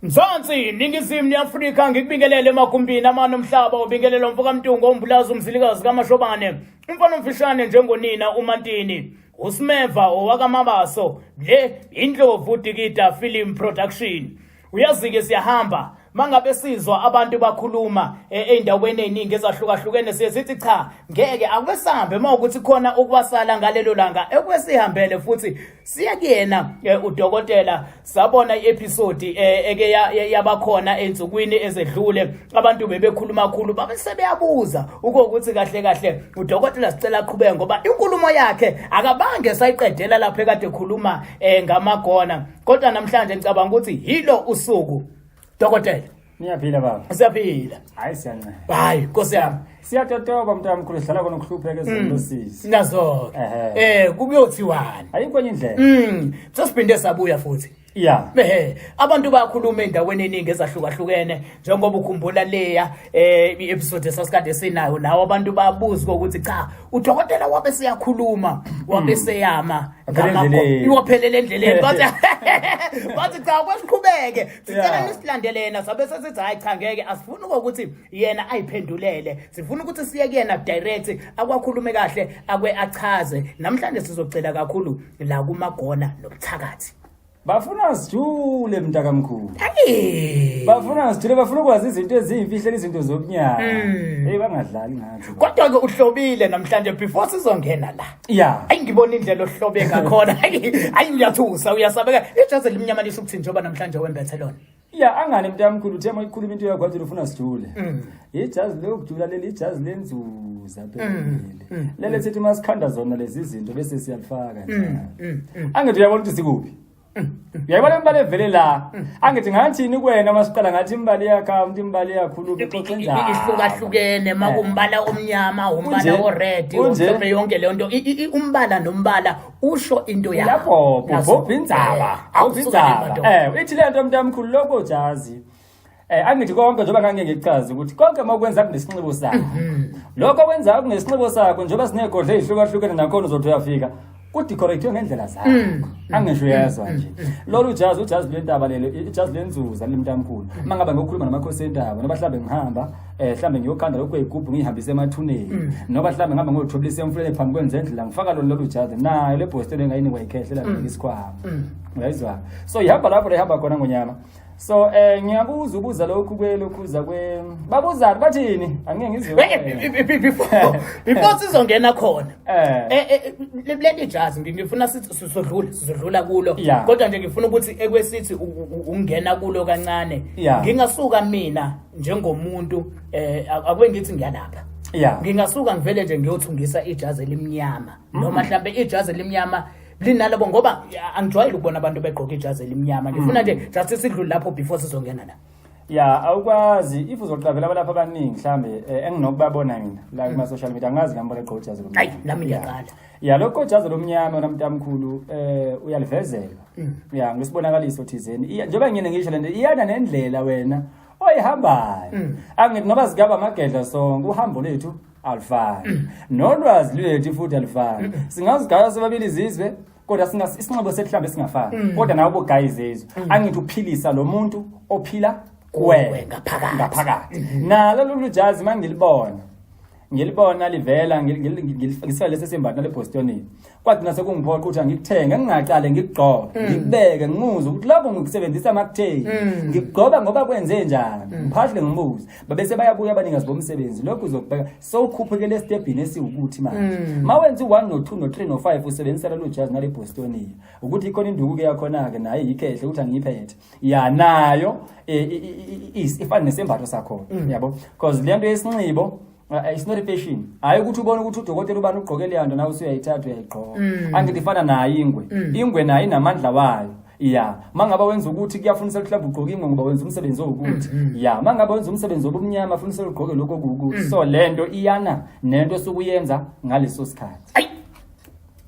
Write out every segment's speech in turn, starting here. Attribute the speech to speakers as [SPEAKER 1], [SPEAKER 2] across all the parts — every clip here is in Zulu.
[SPEAKER 1] Mzansi, Ningizimu neAfrika, ngikubingelele emagumbini amane omhlaba. Ubingelelo mfoka Mtungo, umbulazi, umzilikazi kaMashobane, umfana omfishane njengonina uMantini, uSmeva owakaMabaso. Le Indlovu Dikida Film Production. Uyazi-ke, siyahamba mangabe sizwa abantu bakhuluma ey'ndaweni ey'ningi ezahlukahlukene, siye sithi cha, ngeke akube sihambe uma ukuthi khona ukubasala ngalelo langa ekube sihambele futhi siye kuyena udokotela. Sabona i-episode eke yabakhona ensukwini ezedlule, abantu bebekhuluma kakhulu, babe sebeyabuza ukuthi kahle kahle udokotela sicela aqhubeke, ngoba inkulumo yakhe akabange sayiqedela lapho ekade ekhuluma ngamagona. Kodwa namhlanje ngicabanga ukuthi yilo usuku, dokotela.
[SPEAKER 2] Niyaphila, baba?
[SPEAKER 1] Siyaphila.
[SPEAKER 2] Hayi, siyancela.
[SPEAKER 1] Hayi, nkosi yami.
[SPEAKER 2] Siyatotoba, mntamkhulu, sidlala khona ukuhlupheka ezweni losizi.
[SPEAKER 1] Nazo.
[SPEAKER 2] Ehhe.
[SPEAKER 1] Kukuyothiwani?
[SPEAKER 2] Ayikho enye indlela.
[SPEAKER 1] Sesiphinde sabuya futhi. Ehe, abantu bayakhuluma endaweni eningi ezahlukahlukene, njengoba ukhumbula leya i-episode esasikade sinayo nawo, abantu babuza ukuthi cha, udokotela wabe seyakhuluma, wabe seyama.
[SPEAKER 2] Waphelela endleleni.
[SPEAKER 1] Waphelela endleleni. Bathi cha, kwesiqhubeke, sicela nisilandele yena. Sabe sesithi hayi cha, ngeke, asifuni ukuthi yena ayiphendulele, sifuna ukuthi siye kuyena direct, akwakhulume kahle, akwe achaze. Namhlanje sizocela kakhulu la kumagona nobuthakathi.
[SPEAKER 2] Bafuna sijule, mntakamkhulu.
[SPEAKER 1] Ayi.
[SPEAKER 2] Bafuna sijule, bafuna ukwazi izinto eziyimfihlo, izinto zokunyama. Hey, bangadlali ngathi.
[SPEAKER 1] Kodwa ke uhlobile namhlanje. Before sizongena la, ayi, ngibona indlela ohlobe ngakhona. Ayi, ayi, uyathusa, uyasabeka. Ijazi elimnyama lisho ukuthini, njengoba namhlanje wembethe lona?
[SPEAKER 2] Ya, angani mntamkhulu, uthe uma ikhuluma into yakho wathi ufuna sijule. Ijazi lokujula leli, ijazi lenzuza phela leli. Lele sithi masikhanda zona lezi zinto bese siyalifaka njalo. Angithi uyabona ukuthi sikuphi? Uyayibona imbali evele la. Angithi ngathini kuwena masiqala? Ngathi imbali iyakhawunti, imbali iyakhuluma, ixoxe njalo.
[SPEAKER 1] Ihlukahlukene, makumbala omnyama, umbala o-red,
[SPEAKER 2] Kunje.
[SPEAKER 1] omhlophe, yonke leyo nto. Umbala nombala usho into yakho.
[SPEAKER 2] Lapho
[SPEAKER 1] Naso.
[SPEAKER 2] bhobha indzaba,
[SPEAKER 1] Eh,
[SPEAKER 2] bhobha
[SPEAKER 1] awusuka le
[SPEAKER 2] indzaba.
[SPEAKER 1] madoda.
[SPEAKER 2] Ithi le nto, mntamkhulu, lokho jazi. Angithi konke, njengoba ngangeke ngikuchaze ukuthi konke mawukwenza kunesinxibo sakho. Lokho okwenza kunesinxibo sakho, njengoba sinegodlo ezihlukahlukene, nakhona uzothi uyafika ku-decorate ngendlela zakho. Angisho uyezwa nje. Lolu jazi, ujazi lwentaba lelo, ijazi lenzuza limntamkhulu. Mangabe ngokukhuluma namakhosi entaba, noba mhlambe ngihamba mhlambe ngiyokhanda lokho kweyigubhu ngihambise emathuneni, noba mhlambe ngihamba ngothobulisa emfuleni phambi kwenzendlela, ngifaka lona lolu jazi nayo le bhostela engayinikwa ikhehle la isikhwama. Uyayizwa? So ihamba lapho la ihamba khona ngonyama. So ngiyabuza, ubuza lokhu kwelokhuza kwe babuzani, bathini? Angeke ngizwe.
[SPEAKER 1] Before sizongena khona, leli jazi ngifuna sithi sizodlula kulo, kodwa nje ngifuna ukuthi ekwesithi ungena kulo kancane. Ngingasuka mina njengomuntu, akube ngithi ngiyalapha, ngingasuka ngivele nje ngiyothungisa ijazi elimnyama, noma mhlambe ijazi elimnyama linalabo, ngoba angijwayele ukubona abantu begqoka ijazi elimnyama? Ngifuna nje just sidlule lapho before sizongena la.
[SPEAKER 2] Ya, awukwazi. If uzoqaphela, abalapha abaningi mhlambe enginokubabona mina la kuma social media, angazi ngambona egqoka ijazi lomnyama.
[SPEAKER 1] Ayi, nami ngiyaqala.
[SPEAKER 2] Ya, lokho ijazi lomnyama namntamkhulu uyalivezelwa. Ya, ngesibonakaliso thizeni. Njengoba ngine ngisho lento iyana nendlela wena oyihambayo. Angithi noba sigaba amagedla sonke, uhambo lethu alifani. Nolwazi lwethu futhi alifani. Singazigaya sobabili izizwe, kodwa singas isinxibo sethu mhlambe singafani. Kodwa nawe ubugaya izizwe. Angithi uphilisa lo muntu ophila
[SPEAKER 1] kuwe
[SPEAKER 2] kuwe
[SPEAKER 1] ngaphakathi.
[SPEAKER 2] Ngaphakathi. Nalo lolu jazi mangilibona, ngilibona livela, ngisifake lesi sembatho nale bostonini, kwagcina sekungiphoqa ukuthi angikuthenge, ngingaqale ngikugqoke, ngikubeke, ngimuzwe ukuthi lokho ngikusebenzisa makutheni, ngikugqoka ngoba kwenze njani, ngiphahle, ngibuze. Babese bayabuya abanikazi bomsebenzi, lokhu uzokubheka sowukhuphukele esitebhini esiwukuthi manje ma wenza u-1 no-2 no-3 no-5, usebenzisa lelo jazi nale bostoniya, ukuthi ikhona induku-ke yakhona-ke naye yikhehle ukuthi angiyiphethe ya nayo, ifana nesembatho sakhona, yabo, because le nto yesinxibo it's not a fashion. Hayi ukuthi ubone ukuthi udokotela ubani ugqoke leya nto, nawe usuyayithatha uyayigqoka. Angithi ifana nayo ingwe, ingwe nayo inamandla wayo. Ya, mangabe wenza ukuthi kuyafunisa mhlawumbe ugqoke ingwe ngoba wenza umsebenzi owukuthi, ya, mangabe wenza umsebenzi obumnyama, funisa ugqoke lokho okuwukuthi. So lento iyana nento osukuyenza ngaleso sikhathi.
[SPEAKER 1] Ayi,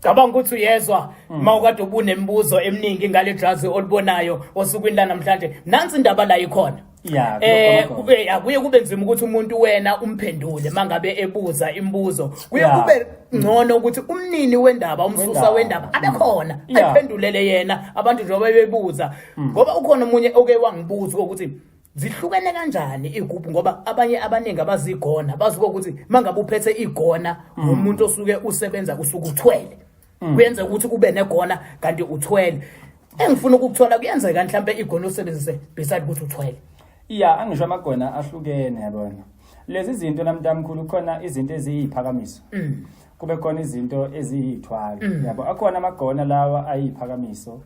[SPEAKER 1] cabanga ukuthi uyezwa uma ukade ubunemibuzo eminingi ngale jazi olibonayo osukwini lanamhlanje, nansi indaba la ikhona.
[SPEAKER 2] Ya,
[SPEAKER 1] Eh akuye kube nzima ukuthi umuntu wena umphendule mangabe ebuza imibuzo. Kuye kube ngcono ukuthi umnini wendaba, umsusa wendaba abekhona, ayiphendulele yena abantu njengoba bebuza. Ngoba ukhona omunye oke wangibuza ukuthi zihlukene kanjani igubhu, ngoba abanye abaningi abazigona bazi ukuthi mangabe uphethe igona umuntu osuke usebenza usuke uthwele. Kuyenzeka ukuthi ube negona kanti uthwele. Engifuna ukukuthola, kuyenzeka mhlambe igona usebenzise beside ukuthi uthwele?
[SPEAKER 2] Ya, angisho amagona ahlukene, yabona. Lezi zinto namntamkhulu, khona izinto eziyiphakamiso. Kube khona izinto eziyithwalo. Yabo, akhona amagona lawa ayiphakamiso.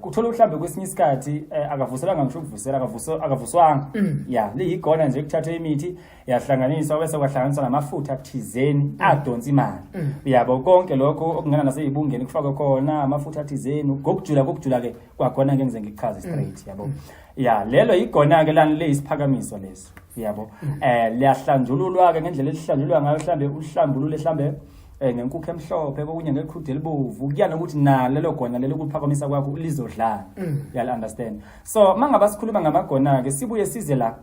[SPEAKER 2] Kuthola mhlambe kwesinye isikhathi akavuselanga ngisho ukuvusela, akavuswanga. Ya, liyigona nje, kuthathwe imithi yahlanganiswa, bese kwahlanganiswa namafutha athizeni adonsa imali. Uyabo, konke lokho okungena naseyibungeni kufakwe khona amafutha athizeni ngokujula, kokujula ke kwakhona ngeke ngize ngichaze straight, yabo. Ya, lelo igona ke lani leyisiphakamiso leso, yabo. Liyahlanjululwa ke ngendlela elihlanjululwa ngayo, mhlambe uhlambulule mhlambe ngenkukhu emhlophe, kokunye ngeqhude elibovu, kuya nokuthi nalo lelo gona lelo kuphakamisa kwakho lizodlala. Uyal understand? So mangaba sikhuluma ngamagona ke, sibuye size la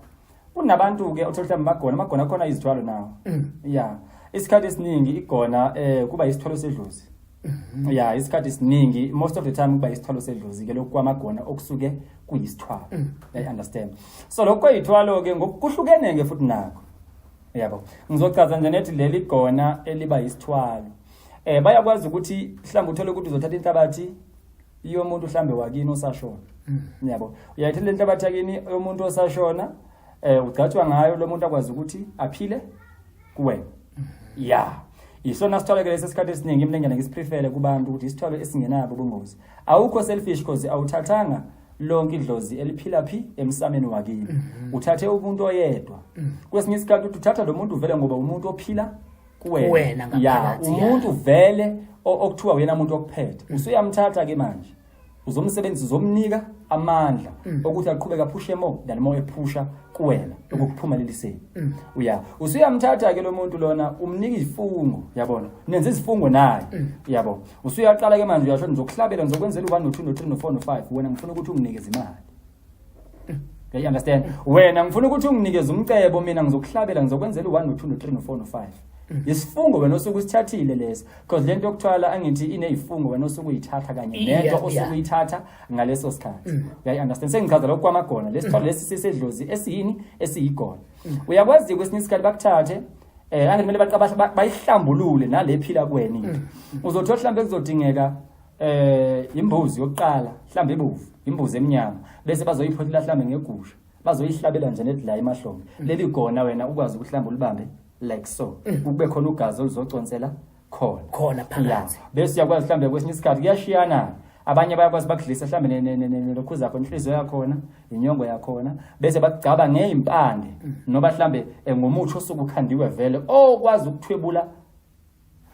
[SPEAKER 2] kunabantu ke othola mhlawumbe amagona khona izithwalo nawo. Ya, isikhathi esiningi igona kuba isithwalo sedlozi. Ya, isikhathi esiningi, most of the time, kuba isithwalo sedlozi ke lokhu kwamagona okusuke kuyisithwalo. I understand? So lokho kweyithwalo ke ngokuhlukene ke futhi nakho, yabo. Ngizochaza nje nethi leli gona eliba isithwalo, bayakwazi ukuthi mhlawumbe uthole ukuthi uzothatha inhlabathi yomuntu mhlambe wakini osashona, yabo. Uyayithatha lenhlabathi yakini yomuntu osashona, ugcatshwa ngayo lo muntu, akwazi ukuthi aphile kuwena. Ya, isona sithwalo ke lesi. Isikhathi esiningi mina ngiyana ngisiprefere kubantu ukuthi isithwalo esingenabo ubungozi, awukho selfish, cause awuthathanga lonke idlozi eliphila phi emsameni wakini, uthathe umuntu oyedwa. Kwesinye isikhathi uthi uthatha lo muntu vele ngoba umuntu ophila kuwena.
[SPEAKER 1] Kuwena
[SPEAKER 2] ya
[SPEAKER 1] ngaphakathi, ya.
[SPEAKER 2] Umuntu vele okuthiwa uyena umuntu okuphethe, usuyamthatha ke manje, uzomsebenzisa, uzomnika amandla okuthi aqhubeke aphushe more than more, ephusha kuwena ukukuphumeleliseni. Uya usuyamthatha ke lo muntu lona, umnika izifungo, yabona, nenza izifungo naye, yabo. Usuyaqala ke manje, uyasho, ngizokuhlabela, ngizokwenzela u1 no2 no3 no4 no5, wena ngifuna ukuthi unginikeze imali. You understand? Wena ngifuna ukuthi unginikeze umcebo, mina ngizokuhlabela, ngizokwenzela u1 no2 no3 no4 no5. Isifungo wena osuke usithathile leso, because lento yokuthwala angithi inezifungo wena osuke uyithatha kanye nento osuke uyithatha ngaleso sikhathi. You understand? Sengichaza lokhu kwamagona. Lesithwalo lesi sisedlozi esiyini, esiyigona. Uyakwazi kwesinye isikhathi bakuthathe, angithi kumele baqabasha bayihlambulule nale phila kuwena into. Uzothola mhlambe kuzodingeka imbuzi yokuqala mhlambe ebovu, imbuzi emnyama, bese bazoyiphothela mhlambe ngegusha, bazoyihlabela nje nethi la emahlombe leli gona, wena ukwazi ukuhlamba ulibambe like so, kube khona ugazi oluzoconsela khona.
[SPEAKER 1] Khona phakathi.
[SPEAKER 2] Ya. Bese uyakwazi mhlambe kwesinye isikhathi kuyashiyana, abanye bayakwazi bakudlisa mhlambe nelokhuza yakho, inhliziyo yakhona, inyongo yakhona, bese bakugcaba ngey'mpande noba mhlambe ngomuthi osuke ukhandiwe vele okwazi ukuthwebula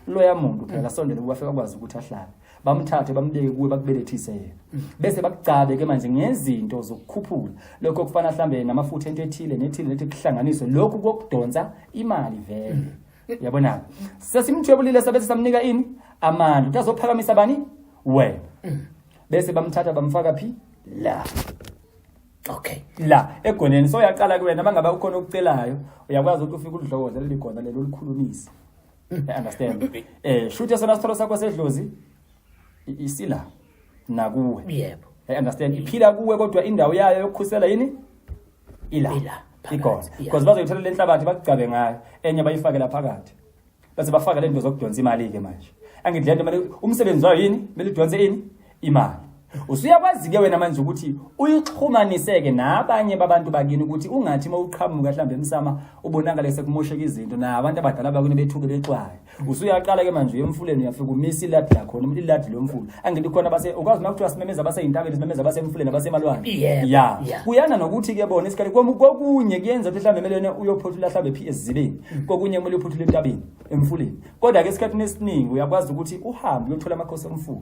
[SPEAKER 2] loya muntu phela sondele kuba afike akwazi ukuthi ahlale, bamthathe bambeke kuwe, bakubelethise yena, bese bakugcabe ke manje ngezinto zokukhuphula lokho kufana mhlambe namafutha ento ethile nethile nethi, kuhlanganiswe lokhu kokudonsa imali vele, yabona. Sesimthwebulile, sabe samnika ini, amandla ukuthi azophakamisa bani, wena, bese bamthatha bamfaka phi la. La egoneni. So uyaqala kuwena, mangabe ukhona okucelayo, uyakwazi ukuthi ufike ulidlokoze leli gona lelo, ulikhulumise. I understand? Shoot, sona sitholo sakho sedlozi isila nakuwe. I understand? Iphila kuwe, kodwa indawo yayo yokukhusela yini, ila.
[SPEAKER 1] Ila, phakathi,
[SPEAKER 2] Igona, because bazoyithola le nhlabathi, bakugcabe ngayo, enye bayifake la phakathi, bese bafaka le nto zokudonsa imali-ke manje. Angithi le nto mele umsebenzi wayo yini, kumele idonse ini, imali. Usuyakwazi-ke wena manje ukuthi uyixhumanise-ke nabanye babantu bakini, ukuthi ungathi uma uqhamuka mhlawumbe emsama ubonakale sekumosheka izinto, nabantu abadala bakini bethuke bexwaye. Usuyaqala-ke manje, uye emfuleni, uyafika umisa iladi lakhona, iladi lomfula. Angithi khona base ukwazi uma kuthiwa simemeza abaseyintabeni, simemeza abasemfuleni, abasemalwandle. Ya, kuyana nokuthi-ke bona isikhathi kokunye kuyenza ukuthi mhlawumbe kumele uyophothula mhlawumbe phi, esizibeni, kokunye kumele uyophothula entabeni, emfuleni. Kodwa-ke esikhathini esiningi uyakwazi ukuthi uhambe uyothola amakhosi omfula.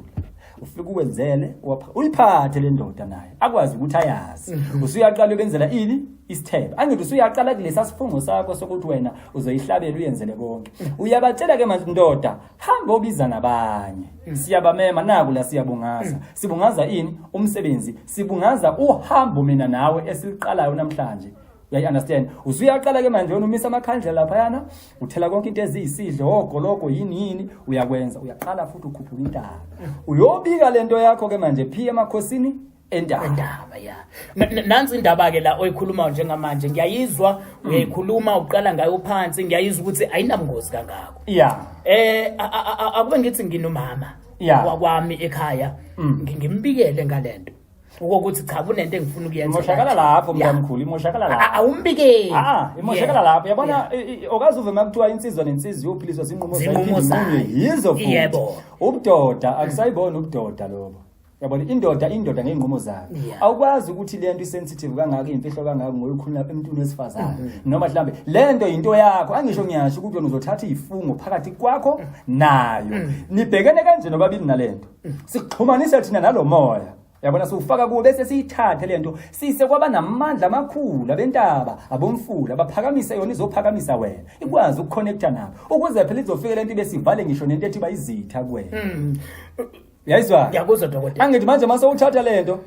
[SPEAKER 2] Ufike uwenzele, uyiphathe le ndoda naye akwazi ukuthi ayazi. Usuyaqala ubenzela ini isithebe. Angithi usuyaqala kulesa sifungo sakho sokuthi wena uzoyihlabela uyenzele konke. Uyabatshela ke manje, ndoda, hamba obiza nabanye. Siyabamema naku la, siyabungaza. Sibungaza ini? Umsebenzi. Sibungaza uhambo mina nawe esiliqalayo namhlanje. Uyayi-understand? Usuyaqala ke manje wena umisa amakhandlela laphayana, uthela konke into eziyisidlo, ogologo, yini yini, uyakwenza. Uyaqala futhi ukhuphuka intaba. Uyobika lento yakho ke manje phi emakhosini entaba.
[SPEAKER 1] Indaba ya. Nansi indaba ke la oyikhulumayo njengamanje, ngiyayizwa uyayikhuluma, uqala ngayo phansi, ngiyayizwa ukuthi ayinabungozi kangako. Akube ngithi nginomama wakwami ekhaya, ngimbikele ngalento ukuthi cha, kunento engifuna ukuyenza.
[SPEAKER 2] Imoshakala lapho, mntamkhulu, imoshakala lapho.
[SPEAKER 1] Awumbikeli.
[SPEAKER 2] Ah, imoshakala lapho. Yabona, okaze uve makuthiwa insizwa nensizwa iyophiliswa zinqumo zayo,
[SPEAKER 1] Zinqumo zayo.
[SPEAKER 2] Yizo futhi. Ubudoda akusayibona ubudoda lobo. Yabona, indoda ngey'nqumo zayo. Awukwazi ukuthi lento isensitive kangaka, imfihlo kangaka, ngoyikhuluma emntwini wesifazane. Noma mhlambe lento into yakho, angisho ngiyasho ukuthi wena uzothatha izifungo phakathi kwakho nayo. Nibhekene kanje nobabili nalento. Sikuxhumanisa thina nalomoya. Yabona, siwufaka kuwo bese siyithathe lento sise kwaba namandla amakhulu abentaba abomfula baphakamise yona, izophakamisa wena, ikwazi ukuconnecta nabo ukuze phela izofika lento ibe sivale ngisho nento ethi bayizitha kuwena. Uyayizwa?
[SPEAKER 1] Ngiyakuzwa, dokotela.
[SPEAKER 2] Angithi manje mase uthatha lento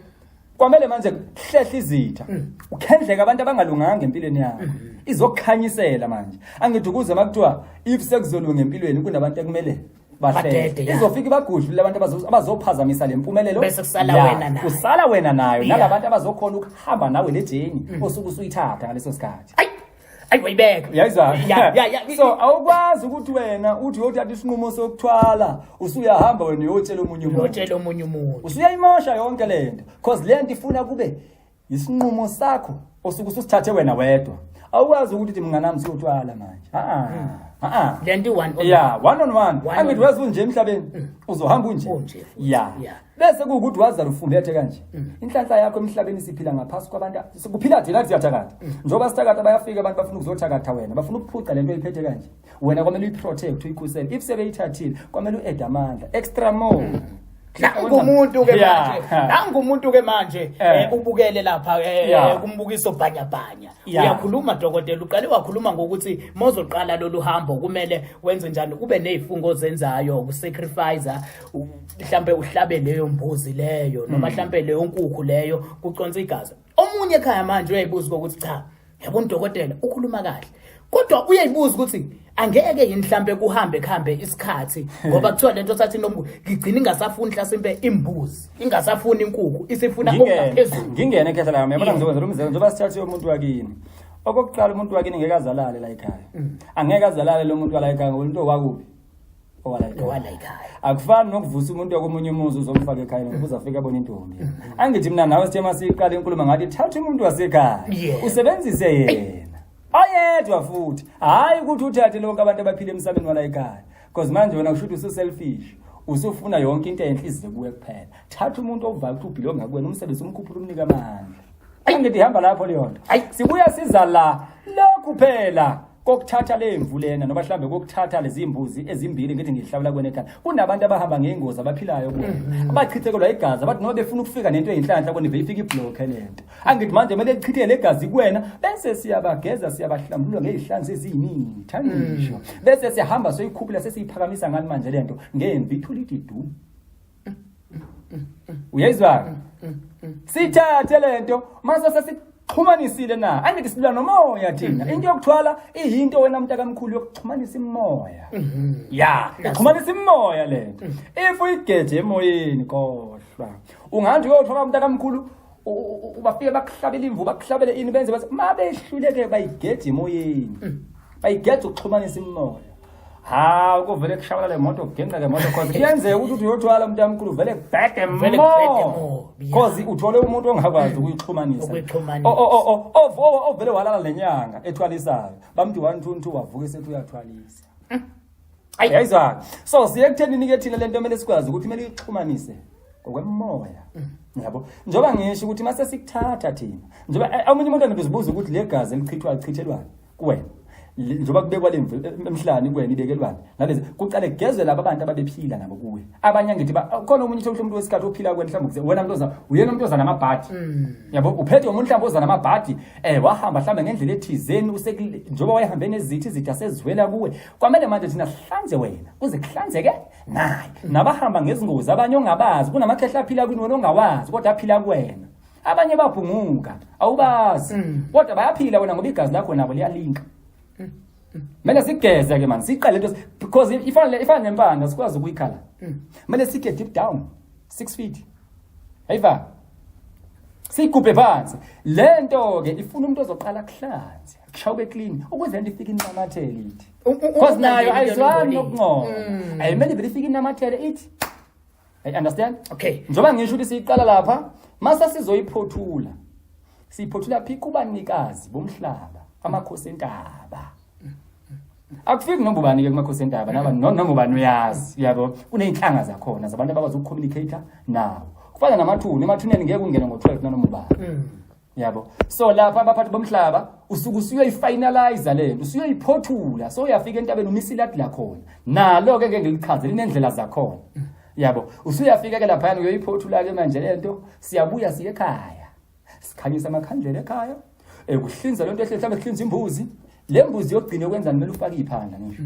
[SPEAKER 2] kwamele manje kuhlehle izitha, ukhendleke abantu abangalunganga empilweni yakho, izokukhanyisela manje. Angithi ukuze makuthiwa if sekuzolunga empilweni kunabantu ekumele bahlele,
[SPEAKER 1] Badede, ya.
[SPEAKER 2] izofika ibagudlule abantu abazophazamisa le mpumelelo.
[SPEAKER 1] Bese kusala wena nayo.
[SPEAKER 2] Kusala wena nayo nalabantu abazokhona ukuhamba nawe le journey osuke usuyithatha ngaleso sikhathi.
[SPEAKER 1] Ayi ayi, wayibeka.
[SPEAKER 2] Uyayizwa?
[SPEAKER 1] Ya.
[SPEAKER 2] So awukwazi ukuthi wena uthi uyothatha isinqumo sokuthwala, usuyahamba wena uyotshela omunye umuntu.
[SPEAKER 1] Uyotshela omunye umuntu.
[SPEAKER 2] Usuyayimosha yonke lento, cause lento ifuna kube isinqumo sakho osuke ususithathe wena wedwa. Awukwazi ukuthi uthi, mnganami, siyothwala manje. A a.
[SPEAKER 1] Lento i-one on
[SPEAKER 2] Yeah, one on one.
[SPEAKER 1] One
[SPEAKER 2] Angithi
[SPEAKER 1] on
[SPEAKER 2] weza unje emhlabeni, uzohamba unje.
[SPEAKER 1] Unje futhi,
[SPEAKER 2] Ya. Bese kuwukuthi wazala ufumbethe kanje. Inhlanhla yakho emhlabeni, siphila ngaphasi kwabantu, kuphila thina, siyathakatha. Njengoba sithakatha, bayafika abantu bafuna ukuzothakatha wena, bafuna ukuphuca lento oyiphethe kanje. Wena kwamele uyiprotect, uyikhusele. If sebeyithathile, kwamele u-add amandla, extra more.
[SPEAKER 1] Nangumuntu ke manje, nangumuntu ke manje ubukele lapha kumbukiso bhanyabhanya. Uyakhuluma, dokotela, uqale wakhuluma ngokuthi mozoqala lolu hambo kumele wenze njani, ube nezifungo ozenzayo, ukusacrifice, mhlambe uhlabe leyo mbuzi leyo noma mhlambe leyo nkukhu leyo, kuconsa igazi. Omunye ekhaya manje uyayibuza ukuthi cha, yabona, udokotela ukhuluma kahle, kodwa uyayibuza ukuthi angeke yini mhlambe kuhambe kuhambe isikhathi, ngoba kuthiwa lento sathi nombu ngigcina ingasafuni mhlasimpe imbuzi, ingasafuni inkukhu, isifuna okungaphezulu.
[SPEAKER 2] Ngingene khehla lami, yabona, ngizokwenzela umzekelo njengoba sithathe umuntu wakini. Okokuqala, umuntu wakini ngeke azalale la ekhaya. Angeke azalale lo muntu wala ekhaya ngoba umuntu owakuphi? Owala ekhaya.
[SPEAKER 1] Owala ekhaya.
[SPEAKER 2] Akufani nokuvusa umuntu wakomunye umuzi uzomfaka ekhaya ngoba uzafika abone intombi. Angithi mina nawe sithe masiqala inkulumo ngathi thatha umuntu wasekhaya, usebenzise yena oyedwa futhi, hhayi ukuthi uthathe lonke abantu abaphila emsameni wala ekhaya, because manje wena kusho ukuthi usu-selfish, usufuna yonke into enhle ize kuwe kuphela. Thatha umuntu ovayo ukuthi ubhilonga kuwena, umsebenzi umkhuphule, umnike amandla. Angithi ihamba lapho leyo nto. Sibuya siza la lokhu phela kokuthatha le mvu lena noma mhlambe kokuthatha lezi mbuzi ezimbili, ngithi ngihlawula kwena ekhaya. Kunabantu abahamba ngey'ngozi abaphilayo kuwena, abachithekelwa igazi, abathi noma befuna ukufika nento eyinhlanhla kona ive ifike iblokhe lento. Angithi manje kumele lichithele legazi kuwena, bese siyabageza, siyabahlambulula ngey'hlanzi eziyimitha ngisho, bese siyahamba soyikhuphula, sesiyiphakamisa ngani manje lento ngemvi, ithule ithi du. Uyayizwa? Sithathe lento mase sesixhumanisile na, angithi silwa nomoya thina. Into yokuthwala iyinto wena mntakamkhulu yokuxhumanisa imoya, ya, ixhumanisa imoya lento. If uyigeje emoyeni, kohlwa ungathi uyothola mntakamkhulu, bafike bakuhlabele imvu, bakuhlabele ini, benze bese ma behluleke bayigeje emoyeni, bayigeje ukuxhumanisa imoya. Hawu, kuvele kushabalala imoto, kugenqeke imoto, cause kuyenzeka ukuthi uthi uyothwala umntamkhulu vele kubhede
[SPEAKER 1] Vele kubhede
[SPEAKER 2] more,
[SPEAKER 1] more, yeah.
[SPEAKER 2] cause uthole umuntu ongakwazi ukuyixhumanisa.
[SPEAKER 1] Ukuyixhumanisa.
[SPEAKER 2] Ovele walala nenyanga ethwalisayo, bamthi 1 2 2, wavuka esethi uyathwalisa.
[SPEAKER 1] Ayi.
[SPEAKER 2] Yayizwa? So siye ekuthenini ke thina, lento kumele sikwazi ukuthi kumele uyixhumanise ngokwemoya, yabo, njengoba ngisho ukuthi mase sikuthatha thina, njengoba omunye umuntu anokuzibuza ukuthi le gazi elichithwa lichithelwani kuwena. Njengoba kubekwa lemvu emhlane kuwena ibekelwani nalezi kuqale kugezwe laba bantu ababephila nabo kuwe. Abanye angithi khona omunye uthole umuntu wesikhathi ophila kuwena mhlawumbe wena mntu oza uyena umuntu oza namabhadi. Yabo uphethe umuntu mhlawumbe oza namabhadi wahamba mhlawumbe ngendlela ethizeni njengoba wayehambe nezithi izithi asezwela kuwe. Kwamele manje thina sihlanze wena kuze kuhlanzeke naye. Nabahamba ngezingozi abanye ongabazi kunamakhehla aphila kwini wena ongawazi kodwa aphila kuwena. Abanye baphunguka awubazi kodwa bayaphila wena ngoba igazi lakho nabo liyalinka. Kumele sigeze ke man siqale lento because ifana nempanda sikwazi ukuyikhala. Kumele sike deep down 6 feet. Ayiva. Sigubhe phansi. Lento ke ifuna umuntu ozoqala kuhlanze, kushawube clean ukuze lento ifike inamathele ithi. Because nayo ayizwani nokuncola. Ayimele vele ifike inamathele ithi. I understand?
[SPEAKER 1] Okay.
[SPEAKER 2] Njengoba ngisho ukuthi siyiqala lapha, mase sizoyiphothula. Siyiphothula phi kubanikazi bomhlaba, amakhosi entaba. Akufiki noma ubani ke kumakhosi entaba, naba noma ubani uyazi, yabo. Kuneyinhlanga zakhona zabantu abakwazi ukucommunicate nawo. Kufana namathuna, emathuneni ngeke ungene ngo12 nanoma ubani. Yabo. So lapha abaphathi bomhlaba usuke usuyoyifinalize lento, usuyoyiphothula, so uyafika entabeni umisa iladi lakhona. Nalo ke ngeke ngilichaze linendlela zakhona. Yabo. Usuyafika ke lapha uyoyiphothula ke manje lento, siyabuya siye ekhaya. Sikhanyisa amakhandlela ekhaya. Kuhlinza lento ehle mhlawumbe kuhlinza imbuzi. Le mbuzi yokugcina ukwenzani kumele ufake iphanda ngisho.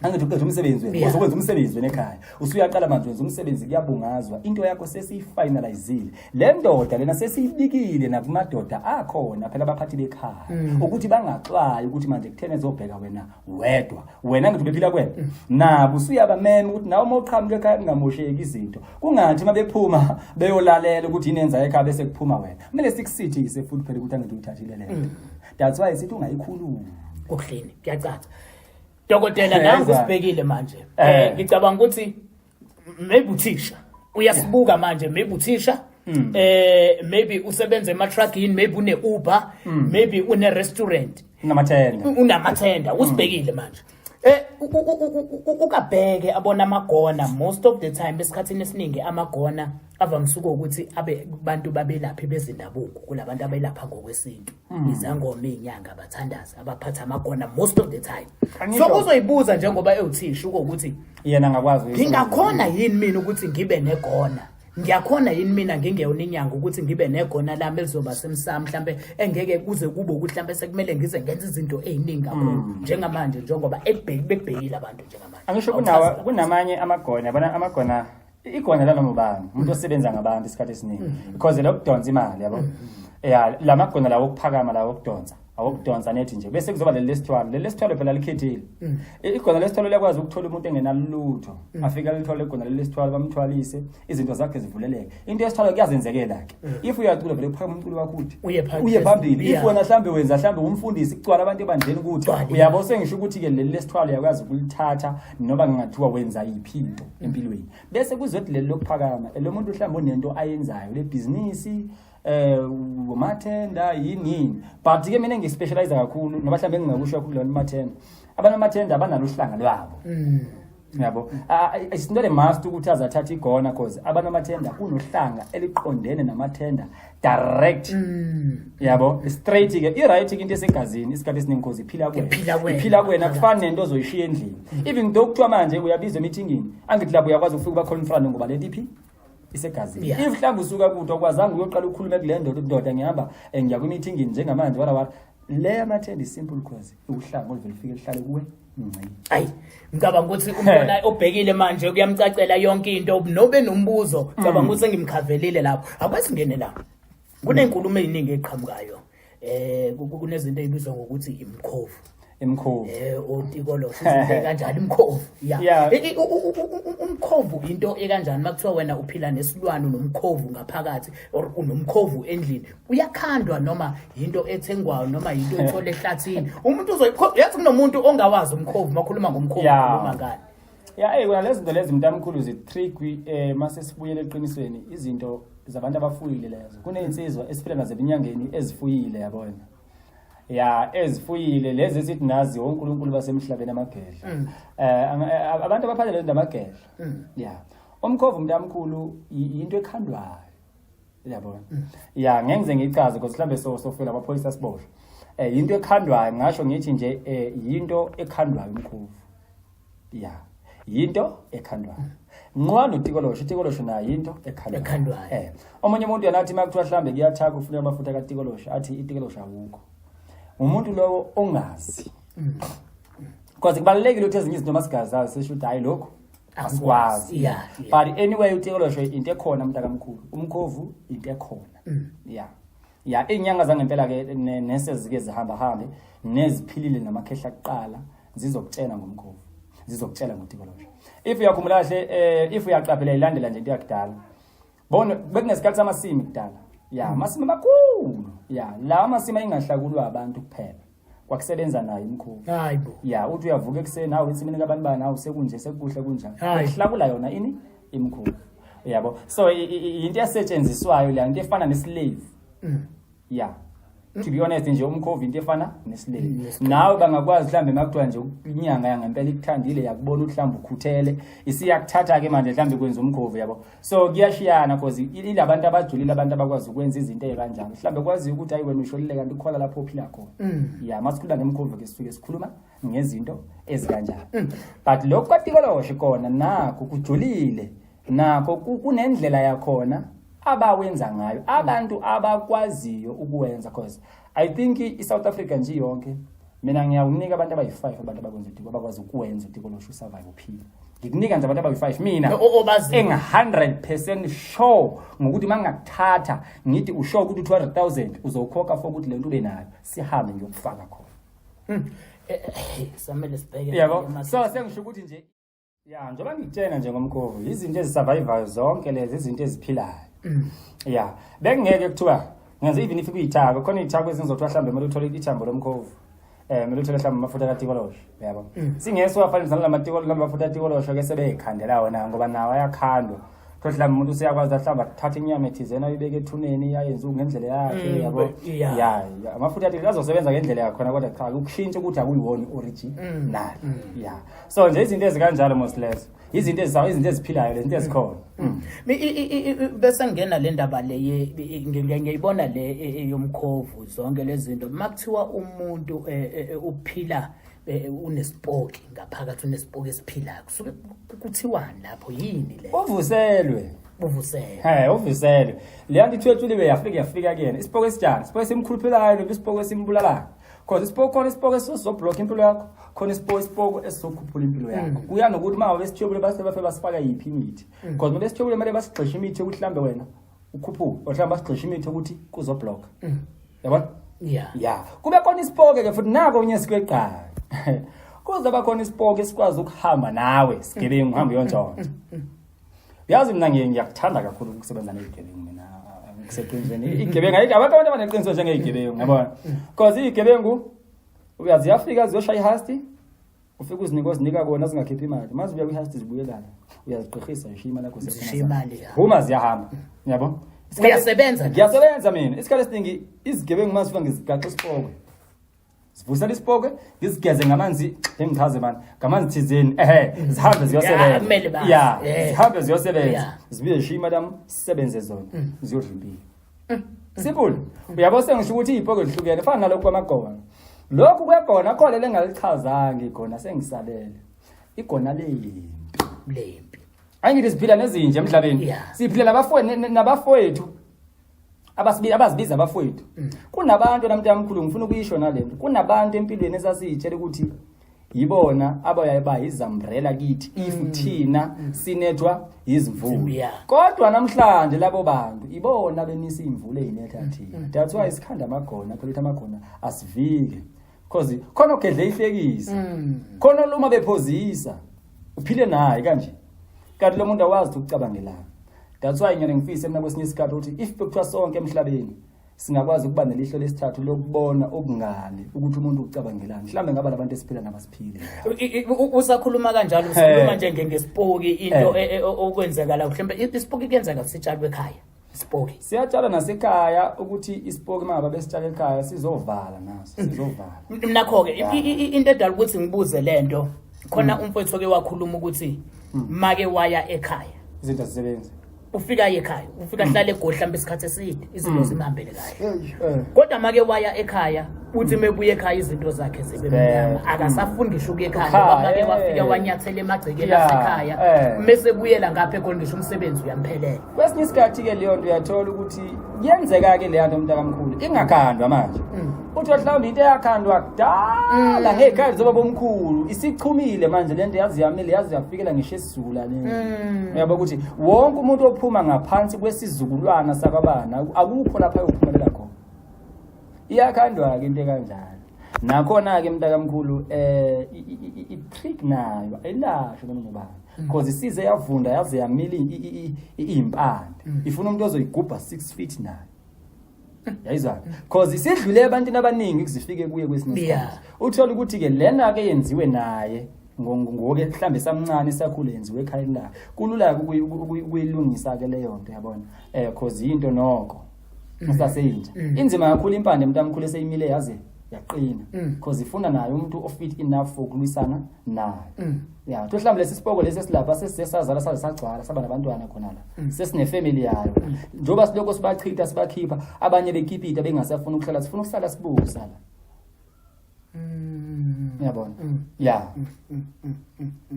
[SPEAKER 2] Angithi uqeda umsebenzi wena, uzokwenza umsebenzi wena ekhaya. Usuyaqala manje wenza umsebenzi kuyabungazwa. Into yakho sesiyifinalizile. Le ndoda lena sesiyibikile nakumadoda akhona phela abaphathi bekhaya ukuthi bangaxwayi ukuthi manje kuthena ezobheka wena wedwa. Wena ngithi bephila kwena. Nabo usuyabamema ukuthi nawe uma uqhamuka ekhaya kungamosheki izinto. Kungathi uma bephuma beyolalela ukuthi yini enza ekhaya bese kuphuma wena. Kumele sikusithise futhi phela ukuthi angithi uyithathile lento. That's why sithi ungayikhulumi.
[SPEAKER 1] Kuhleni kuyacaca. Dokotela nangu sibhekile manje. Ngicabanga ukuthi maybe uthisha uyasibuka manje, maybe uthisha maybe usebenza ema-truckini, maybe une Uber, maybe une restaurant,
[SPEAKER 2] unamathenda,
[SPEAKER 1] unamathenda usibhekile manje. Ukabheke abona amagona most of the time esikhathini esiningi amagona avamise ukuthi abe bantu babelaphi bezindabuko kulabantu abelapha ngokwesintu, izangoma, izinyanga, abathandazi abaphatha amagona most of the time. So uzoyibuza njengoba ewuthisha ukuthi
[SPEAKER 2] yena angakwazi
[SPEAKER 1] ngingakhona yini mina ukuthi ngibe negona, ngiyakhona yini mina ngingeyona inyanga ukuthi ngibe negona lami elizoba semsamo mhlambe engeke kuze kube ukuthi mhlambe sekumele ngize ngenze izinto eziningi kakhulu njengamanje njengoba bekubhekile abantu njengamanje.
[SPEAKER 2] Angisho kunamanye amagona, yabona amagona, igona lanoma ubani umuntu osebenza ngabantu isikhathi esiningi because lokudonsa imali, yabo. Ya, lamagona lawo okuphakama lawo okudonsa awokudonsa nethi nje bese kuzoba leli lesithwalo, leli lesithwalo phela likhethile. Igona lesithwalo liyakwazi ukuthola umuntu engenalutho, afike alithole igona leli lesithwalo, bamthwalise izinto zakhe zivuleleke. Into yesithwalo kuyazenzekela ke, if uyacula vele kuphakama umculo wakho uthi uye phambili. If wena mhlambe wenza mhlambe umfundisi kugcwala abantu ebandleni ukuthi uyabo sengisho ukuthi ke leli lesithwalo uyakwazi ukulithatha noma ngingathiwa wenza yiphi into empilweni. Bese kuzothi leli lokuphakama lo muntu mhlambe unento ayenzayo le business umathenda yini yini, but ke mina ngispecialize kakhulu noma mhlambe ngingakusho kakhulu lona umathenda. Abantu amathenda abanalo uhlanga lwabo, yabo. It's not a must ukuthi azathatha igona cause abantu amathenda kunohlanga eliqondene namathenda direct, yabo, straight ke i-right ke into esegazini isikhathi esiningi cause iphila kuwena, iphila kuwena. Kufani nento ozoyishiya endlini, even though kuthiwa manje uyabizwa emithingini, angithi lapho uyakwazi ukufika uba confront ngoba lento iphi isegazini. If mhlawumbe usuka kude okwazanga uyoqala ukhulume kule ndoda, ndoda ngihamba ngiya kwimithingini njengamanje wara wara, le amathenda is simple cause uhlanga oluvele lufike lihlale kuwe.
[SPEAKER 1] Ayi, ngicabanga ukuthi umntwana obhekile manje kuyamcacela yonke into, nobe nombuzo ngicabanga ukuthi sengimkhavelile lapho. Akwesingene la kunenkulumo eziningi eqhamukayo, kunezinto ezibizwa ngokuthi imkhovu.
[SPEAKER 2] Imkhovu.
[SPEAKER 1] Otikolosho, izinto kanjalo, imkhovu ya. Umkhovu into ekanjani makuthiwa wena uphila nesilwane nomkhovu ngaphakathi or unomkhovu endlini, uyakhandwa noma into ethengwayo noma into ethola ehlathini? Umuntu uzoyathi kunomuntu ongawazi umkhovu, makhuluma ngomkhovu ukhuluma ngani?
[SPEAKER 2] Ya, kuna lezi zinto lezi mntamkhulu zi-tricky. Mase sibuyele eqinisweni, izinto zabantu abafuyile lezo. Kunezinsizwa esiphila nazo ebinyangeni ezifuyile, yabona, ya, ezifuyile lezi esithi nazi onkulunkulu basemhlabeni, amagedla, abantu abaphatha lezi amagedla. Ya, umkhovu mntamkhulu into ekhandwayo, yabona. Ya, ngeke ngize ngiyichaze because mhlambe so sofela amaphoyisa asiboshwe. Yinto ekhandwayo, ngasho ngithi nje yinto ekhandwayo umkhovu. Ya, yinto ekhandwayo. Nqwa notikolosho, itikolosho nayo yinto ekhandwayo.
[SPEAKER 1] Ekhandwayo.
[SPEAKER 2] Omunye umuntu yena athi makuthiwa mhlambe kuyathaka ufuneka amafutha katikolosho, athi itikolosho awukho. Umuntu lowo ongazi. Because kubalulekile ukuthi ezinye izinto masigazazi sisho ukuthi hayi lokhu asikwazi.
[SPEAKER 1] Yeah.
[SPEAKER 2] But anyway utikolosho into ekhona mntakamkhulu. Umkhovu into ekhona. Yeah. Ya, izinyanga zangempela ke nesezike zihamba hambe neziphilile namakhehla kuqala zizokutshela ngomkhovu. Zizokutshela ngotikolosho. If uyakhumbula kahle, if uyaqaphela ilandela nje into yakudala. Bona bekunesikhathi samasimi kudala. Ya, amasimi amakhulu. Ya, la amasimi ayingahlakulwa abantu kuphela. Kwakusebenza nayo imkhovu.
[SPEAKER 1] Hayibo.
[SPEAKER 2] Ya, uthi uyavuka ekuseni hawu ensimini kabantu bani hawu sekunje sekukuhle kunjani.
[SPEAKER 1] Hayi.
[SPEAKER 2] Kuhlakula yona ini imkhovu. Yabo. So into esetshenziswayo le into efana neslave. Yeah. To be honest nje umkhovu into efana neslave.
[SPEAKER 1] Neslave.
[SPEAKER 2] Nawe bangakwazi mhlambe makuthiwa nje inyanga yangempela ikuthandile yakubona ukuthi mhlambe ukhuthele isiyakuthatha ke manje mhlambe kwenza umkhovu yabo. So kuyashiyana because ilabantu abajulile abantu abakwazi ukwenza izinto ezikanjalo. Mhlambe kwazi ukuthi hayi wena usholile kanti ukhola lapho ophila khona. Yeah, masikhuluma ngemkhovu ke sisuke sikhuluma ngezinto ezikanjalo. But lokhu kwatikoloshe kona nakho kujulile nakho kunendlela yakhona abawenza ngayo abantu abakwaziyo ukuwenza, because I think i-South Africa nje yonke mina ngiyawunika abantu abayi-5 abantu abakwenza utiko abakwazi ukuwenza utikoloshe usurvive uphile. Ngikunika nje abantu abayi-5 mina
[SPEAKER 1] Obaziyo.
[SPEAKER 2] enga-100% sure ngokuthi uma ngingakuthatha ngithi usure ukuthi u-200,000 uzowukhokha for ukuthi le nto ube nayo sihambe ngiyokufaka khona.
[SPEAKER 1] Samele sibheke.
[SPEAKER 2] Yabo, so sengisho ukuthi nje ya njengoba ngikutshena nje ngomkhovu izinto ezisurvivayo zonke lezi izinto eziphilayo. Ya, bekungeke kuthiwa ngenze even if kuyithako khona iy'thako ezingizothiwa mhlawumbe kumele uthole ithambo lomkhovu, kumele uthole mhlawumbe amafutha katikolosho yabo. Singeke siwafanise nalama mafutha atikolosho ke sebeyikhandela wona ngoba nawo ayakhandwa. Thola mhlawumbe umuntu useyakwazi mhlawumbe athathe inyama ethizena ayibeke ethuneni ayenze ngendlela yakhe yabo. Ya, ya, amafutha atikolosho azosebenza ngendlela yakhona kodwa cha ukushintsha ukuthi akuyiwona i-original. Ya, so nje izinto ezikanjalo mos lezo izinto ezizayo izinto eziphilayo lezi izinto ezikhona.
[SPEAKER 1] Bese ngena le ndaba le ngiyibona le yomkhovu zonke lezi zinto makuthiwa umuntu uphila unesipoki ngaphakathi unesipoki esiphilayo kusuke kuthiwani lapho yini le?
[SPEAKER 2] Uvuselwe.
[SPEAKER 1] Uvuselwe.
[SPEAKER 2] Uvuselwe. Le nto ithwetshuliwe yafika yafika kuyena. Isipoki esijani? Isipoki esimkhuluphelayo noma isipoki esimbulalayo? Cause isipoki khona isipoki esizoblock impilo yakho, khona isipoki isipoki esizokhuphula impilo yakho. Kuya nokuthi uma besithwebule base bafe basifaka yiphi imithi. Cause uma besithwebule kumele basigxishe imithi ukuthi mhlambe wena ukhuphuke, or mhlambe basigxishe imithi ukuthi kuzoblock. Yabona?
[SPEAKER 1] Yeah.
[SPEAKER 2] Ya, kube khona isipoki ke futhi nako kunye sikweqala. Kuzoba khona isipoki esikwazi ukuhamba nawe, sigebengu uhambe uyontshontsha. Uyazi mina ngiyakuthanda kakhulu ukusebenza nezigebengu mina ngiseqinisweni. Igebengu ayikho abantu abaneqiniso njengezigebengu yabona. Because izigebengu uyazi ziyafika ziyoshaya ihasti ufike uzinike ozinika kona zingakhiphi imali. Mazibuya kwihasti zibuyelana. Uyazigqihisa ngisho imali yakho
[SPEAKER 1] Zishiya imali ya.
[SPEAKER 2] Huma ziyahamba. Yabo?
[SPEAKER 1] Uyasebenza nje?
[SPEAKER 2] Ngiyasebenza mina. Isikhathi esiningi izigebengu mazifika ngizigaxa isipokwe. Sivusela isipokwe, ngizigeze ngamanzi, ngichaze mani, ngamanzi thizeni. Zihambe ziyosebenza.
[SPEAKER 1] Ya, kumele bazi.
[SPEAKER 2] Ya, zihambe ziyosebenza. Zibuye zishiye imali yami, sisebenze zona. Ziyodla impilo. Simple. Uyabo sengisho ukuthi iy'pokwe zihlukene, fana nalokhu kwamagona. Lokhu kwegona khona lengalichazanga igona sengisalele. Igona lempi.
[SPEAKER 1] Lempi.
[SPEAKER 2] Angithi siphila nezinja emhlabeni. Siphila nabafowethu abazibiza abafowethu. Kunabantu namntamkhulu ngifuna ukuyisho nalento. Kunabantu empilweni esasiyitshela ukuthi yibona abayaye bayizambrella kithi if thina sinethwa izimvula. Kodwa namhlanje labo bantu ibona benisa imvula eyinetha thina. That's why isikhanda amagona phela ukuthi amagona asivike. Because khona ogedle ihlekisa. Khona luma bephozisa. Uphile naye kanje. Kanti lo muntu awazi ukucabangelana. That's why ngiyane ngifise mina kwesinye isikhathi ukuthi if bekuthiwa sonke emhlabeni singakwazi ukuba nelihlo lesithathu lokubona okungale ukuthi umuntu ucabangelani. Mhlambe ngaba labantu esiphila nabasiphile.
[SPEAKER 1] Usakhuluma kanjalo usakhuluma nje ngesipoki into okwenzekala mhlambe isipoki kuyenzeka sitshalwe ekhaya. Isipoki.
[SPEAKER 2] Siyatshala nasekhaya ukuthi isipoki mangabe besitshala ekhaya sizovala naso, sizovala.
[SPEAKER 1] Nakho ke into edala ukuthi ngibuze lento khona umfowethu oke wakhuluma ukuthi make waya ekhaya.
[SPEAKER 2] Izinto azisebenzi.
[SPEAKER 1] Ufika ekhaya, ufika ahlale eGoli mhlawumbe isikhathi eside, izinto zimhambele kahle. Kodwa make waya ekhaya, Uthi mebuye ekhaya izinto zakhe zibe mnyama, akasafuni ngisho ukuya ekhaya
[SPEAKER 2] Ekhaya,
[SPEAKER 1] ngoba make wafika
[SPEAKER 2] eh.
[SPEAKER 1] wanyathela emagcekeni
[SPEAKER 2] Yeah,
[SPEAKER 1] asekhaya.
[SPEAKER 2] eh.
[SPEAKER 1] Mese buyela ngapha eGoli ngisho umsebenzi uyamphelela.
[SPEAKER 2] Kwesinye isikhathi-ke leyo nto uyathola ukuthi kuyenzeka-ke leya nto mntakamkhulu ingakhandwa manje. Uthi mhlawumbe into eyakhandwa kudala ngey'khathi zobabomkhulu isichumile manje le nto, yazi yamile, yazi yafikela ngisho esizukulwaneni. Uyabo ukuthi wonke umuntu ophuma ngaphansi kwesizukulwana sakwabana akukho lapha ayophumelela khona. Iyakhandwa-ke into ekanjalo. Nakhona-ke mntakamkhulu i-trick nayo ayilashwa noma ngubani, because isize yavunda yaze yamila iy'mpande, ifuna umuntu ozoyigubha 6 feet nayo, yayizwa, cause isidlule ebantwini abaningi kuzifike kuye kwesinye isikhathi. Uthole ukuthi-ke lena-ke yenziwe naye ngoke mhlambe samncane sakhule, yenziwe ekhayeni lakhe, kulula-ke ukuyilungisa-ke leyo nto, yabona, cause yinto nokho usaseyintsha. Inzima kakhulu impande mntamkhulu eseyimile yaze yaqina, cause ifuna naye umuntu ofit enough for ukulwisana nayo. Ya, uthi mhlawumbe lesi sipoko lesi esilapha sesisazala saze sagcwala saba nabantwana khona la, sesinefamily yayo, njengoba silokho sibachitha sibakhipha, abanye bekipita bengasafuni ukuhlala, sifuna ukusala sibusa la, uyabona. Ya,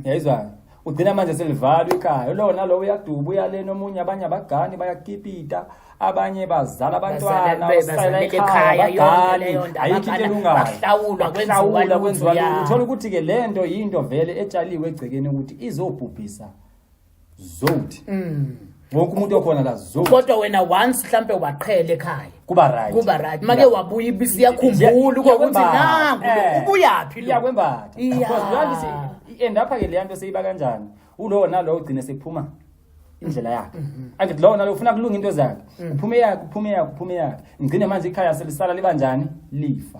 [SPEAKER 2] yayizwa, ugcina manje selivalwa ikhaya, lo nalo uyaduba, uyalena omunye, abanye abagani bayakipita, abanye bazala abantwana,
[SPEAKER 1] Bazala-
[SPEAKER 2] basala
[SPEAKER 1] bazalela
[SPEAKER 2] ekhaya,
[SPEAKER 1] ekhaya, yonke
[SPEAKER 2] abagani,
[SPEAKER 1] leyo ndaba,
[SPEAKER 2] ayikho into
[SPEAKER 1] abana-
[SPEAKER 2] elungayo.
[SPEAKER 1] bakuhlawulwa, kwenziwa
[SPEAKER 2] Bakuhlawulwa,
[SPEAKER 1] lutho,
[SPEAKER 2] kwenziwa
[SPEAKER 1] ya.
[SPEAKER 2] lutho. Uthola ukuthi-ke le nto yinto vele etshaliwe egcekeni ukuthi izobhubhisa zothi wonke umuntu okhona la zothi.
[SPEAKER 1] Kodwa wena once mhlambe waqhela ekhaya,
[SPEAKER 2] Kuba right.
[SPEAKER 1] Kuba right. Make wabuya ibisi iyakhumbula ukuthi nangu lo, ubuyaphi lo.
[SPEAKER 2] Iyakwembatha. Because leyo nto i-end up-ke leya nto seyiba kanjani, ulowo nalowo ugcine sephuma indlela yakhe. Angithi lowo nalowo ufuna kulunga into zakhe, uphume yakhe, uphume yakhe, uphume yakhe, ngigcine manje ikhaya selisala liba njani, lifa.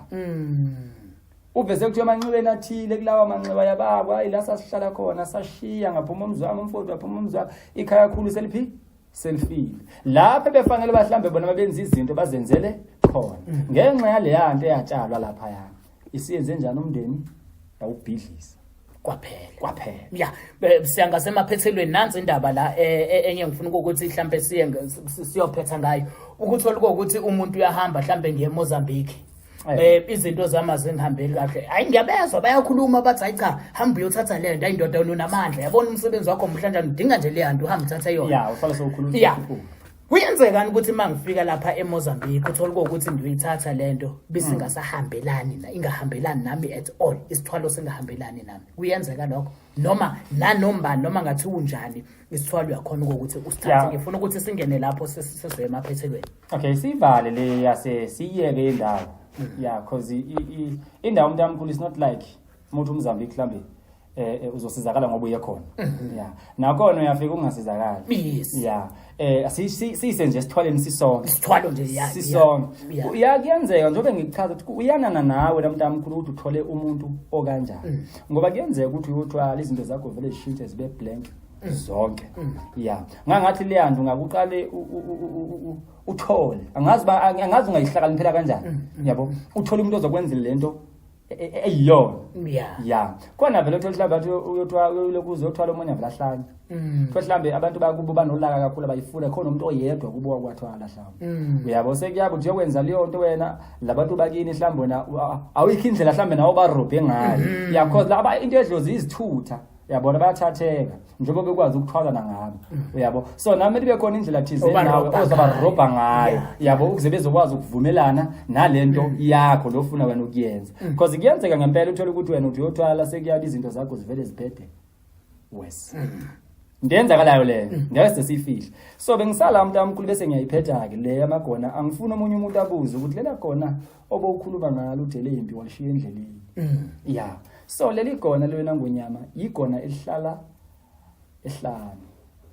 [SPEAKER 2] Uveze kuthiwa emanxebeni athile, kulawa manxeba yabakwa, hayi, la sasihlala khona sashiya, ngaphuma umzi wami, umfowethu waphuma umzi wakhe, ikhaya khulu seliphi, selifile. Lapho befanele bahlambe bona babenza izinto bazenzele khona, ngenxa yaleya nto eyatshalwa laphayana isiyenze njani umndeni, yawubhidlisa.
[SPEAKER 1] Kwaphela.
[SPEAKER 2] Kwaphela.
[SPEAKER 1] Ya, siya ngasemaphethelweni. Nansi indaba la, enye ngifuna ukuthi mhlambe siye siyophetha ngayo, ukuthola ukuthi umuntu uyahamba mhlambe ngiye eMozambique, izinto zami azingihambeli kahle. Hayi, ngiyabezwa bayakhuluma, bathi hayi cha, hamba uyothatha le nto, ayindoda wena unamandla, yabona umsebenzi wakho muhle kanjani, udinga nje le nto, uhambe uthathe yona.
[SPEAKER 2] Ya, uhlala sewukhuluma.
[SPEAKER 1] Kuyenzekani ukuthi uma ngifika lapha eMozambique uthole ukuthi ngiyoyithatha lento bese ingasahambelani na, ingahambelani nami at all, isithwalo singahambelani nami? Kuyenzeka lokho noma nanoma noma ngathi unjani isithwalo uyakhona ukuthi usithathe? Ngifuna ukuthi singene lapho sesizoya emaphethelweni.
[SPEAKER 2] Okay, siyivale le yase siyiyeke indawo, yeah, cause indawo mntamkhulu is not like umuntu uMozambique mhlambe uzosizakala ngoba uye khona. Yeah, nakhona uyafika ungasizakali. Yeah, siyise nje esithwaleni sisonke.
[SPEAKER 1] Isithwalo nje, ya.
[SPEAKER 2] Sisonke. Ya, kuyenzeka njengoba ngikuchaza ukuthi uyanana nawe lamntamkhulu ukuthi uthole umuntu okanjani, ngoba kuyenzeka ukuthi uyothwala izinto zakho vele zishintshe zibe blank zonke. Ya, ngangathi leya nto ngakuqale uthole, angazi angazi ungayihlakaniphela kanjani, yabo, uthole umuntu ozokwenzela lento eyiyona. Ya, khona vele uthole mhlawumbe athi uyothwala, uyolokhu uzothwala, omunye vele ahlanye. Kuthiwa mhlawumbe abantu bakubo banolaka kakhulu, abayifuna, khona umuntu oyedwa kubo wakwathwala mhlawumbe, uyabo, sekuyabo nje yokwenza leyo nto wena labantu bakini mhlawumbe wena awuyikho indlela mhlawumbe nawo barobhe ngayo. Ya, cause laba into edlozi izithutha, uyabona, bayathatheka njengoba bekwazi ukuthwalana ngabo, uyabo, so nami libe khona indlela thizeni nawe
[SPEAKER 1] Obarobha
[SPEAKER 2] ozobarobha
[SPEAKER 1] ngayo.
[SPEAKER 2] ngayo, yabo, ukuze bezokwazi ukuvumelana nalento yakho lofuna wena ukuyenza, because kuyenzeka ngempela uthole ukuthi wena uthi uyothwala sekuyaba izinto zakho zivele zibhede wes into eyenzakalayo leyo, ngeke sesiyifihle. So bengisala mntamkhulu, bese ngiyayiphetha-ke le yamagona. Angifuni omunye umuntu abuze ukuthi lela gona obowukhuluma ngalo udele impi walishiya endleleni. Ya, so leli gona lwena ngonyama igona elihlala ehlane,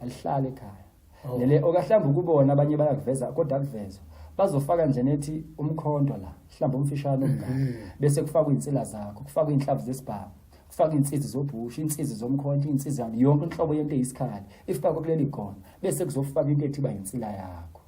[SPEAKER 2] alihlali ekhaya. Lele okahlamba ukubona abanye bayakuveza, kodwa akuvezwa, bazofaka nje nethi umkhonto la, mhlawumbe umfishane omngaka, bese kufakwa iy'nsila zakho, kufakwa iy'nhlavu zesibhamu, kufakwa iy'nsizi zobhusha, iy'nsizi zomkhonto, iy'nsizi zami, yonke inhlobo yento eyisikhali ifakwe kuleli gona, bese kuzofakwa into ethi iba insila yakho,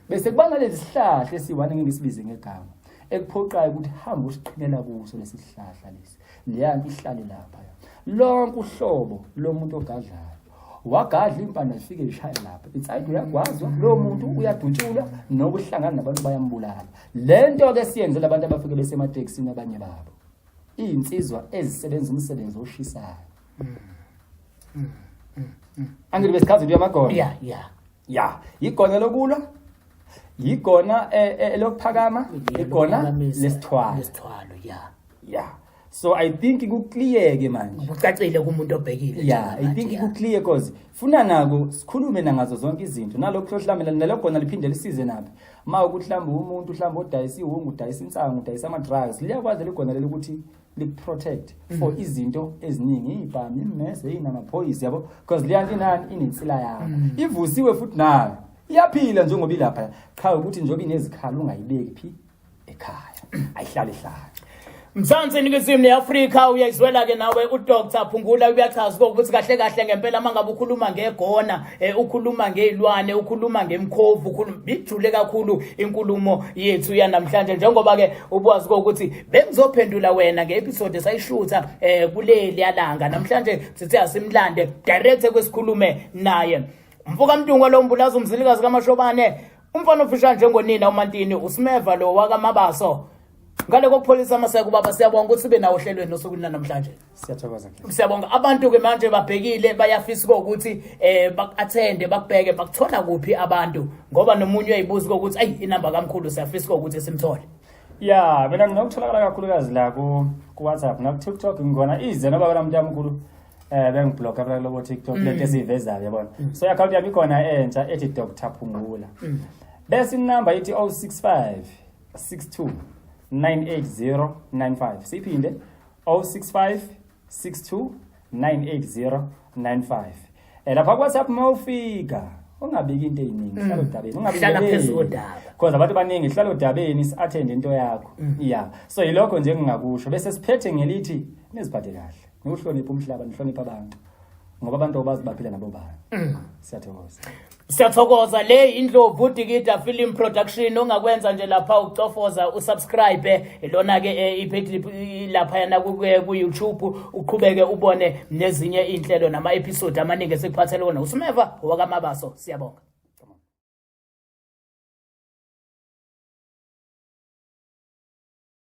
[SPEAKER 2] bese kuba nalezi sihlahla esiyi-one, ngeke ngisibize ngegama, ekuphoqayo ukuthi hamba usiqhinela kuso lesi sihlahla lesi, leya nto ihlale lapha. Lonke uhlobo lomuntu ogadlayo Wagadla impanda zifike zishaya lapha. It's either uyagwazwa lowo muntu uyadutshulwa nokuhlangana nabantu bayambulala. Le nto ke siyenzela abantu abafike besematekisini abanye babo. Izinsizwa ezisebenza umsebenzi oshisayo. Angithi besichaza into yamagona.
[SPEAKER 1] Yeah.
[SPEAKER 2] Ya, igona lokulwa, igona elokuphakama, igona lesithwalo.
[SPEAKER 1] Lesithwalo, yeah.
[SPEAKER 2] Yeah. So I think ku-clear ke manje.
[SPEAKER 1] Kucacile kumuntu obhekile.
[SPEAKER 2] Yeah, I think ku-clear cause funa nako sikhulume nangazo zonke izinto. Nalokho mhlawumbe nalokho liphinde lisize naphi. Ma ukuthi mhlawumbe umuntu mhlawumbe odayisa iwungu, udayisa insangu, udayisa ama drugs, liyakwazi ligona leli ukuthi liku-protect for izinto eziningi, iy'bhamu, imimese, yini, yabo, because leya nto inani inensila yakho. Ivusiwe futhi nayo iyaphila njengoba ilapha, qha ukuthi njengoba inezikhala ungayibeki phi ekhaya, ayihlale hlale.
[SPEAKER 1] Mzansi, Ningizimu neAfrika, uyayizwela ke nawe uDr Phungula uyachaza ukuthi kahle kahle ngempela mangabe ukhuluma ngegona, ukhuluma ngezilwane, ukhuluma ngemkhovu, ukhuluma ijule kakhulu inkulumo yethu yanamhlanje, njengoba ke ubwazi ukuthi bengizophendula wena nge-episode esayishutha kuleli yalanga namhlanje. Sithi asimlande direct kwesikhulume naye mfoka Mntungwa lo mbulaza umzilikazi kaMashobane, umfana ofisha njengonina uMantini, uSimeva lo wakaMabaso. Ngale kokupholisa amaseko, baba, siyabonga ukuthi sibe nawo ohlelweni osukwini namhlanje.
[SPEAKER 2] Siyathokoza ke.
[SPEAKER 1] Siyabonga. Abantu ke manje babhekile, bayafisa ukuthi baku-attende, bakubheke, bakuthola kuphi abantu, ngoba nomunye uyayibuza ukuthi ayi, inamba kamkhulu siyafisa ukuthi simthole.
[SPEAKER 2] Ya, mina nginokutholakala kakhulukazi la ku WhatsApp na ku TikTok ngikona ize noba wena muntu omkhulu bengiblocka phela kulobo TikTok lento esiyivezayo, yabona. So i-account yami ikhona entsha ethi Dr Phungula. Bese inamba ithi 065 62 98095. Siphinde, 065 62 98095. Lapha ku WhatsApp mawufika ungabiki into eziningi, hlala odabeni.
[SPEAKER 1] Hlala phezu kodaba.
[SPEAKER 2] Because abantu abaningi, hlala odabeni, si-attend into yakho. Yeah, so yilokho nje engingakusho, bese siphethe ngelithi niziphathe kahle, niwuhloniphe umhlaba, nihloniphe abantu, ngoba abantu abazi baphila nabo bani. Siyathokoza.
[SPEAKER 1] Siyathokoza. Le Indlovu Dikida Film Production. Ongakwenza nje lapha ucofoza usubscribe lona ke ipage lapha yana ku YouTube, uqhubeke ubone nezinye inhlelo nama episode amaningi esikuphathele wona. Usumeva wakaMabaso, siyabonga.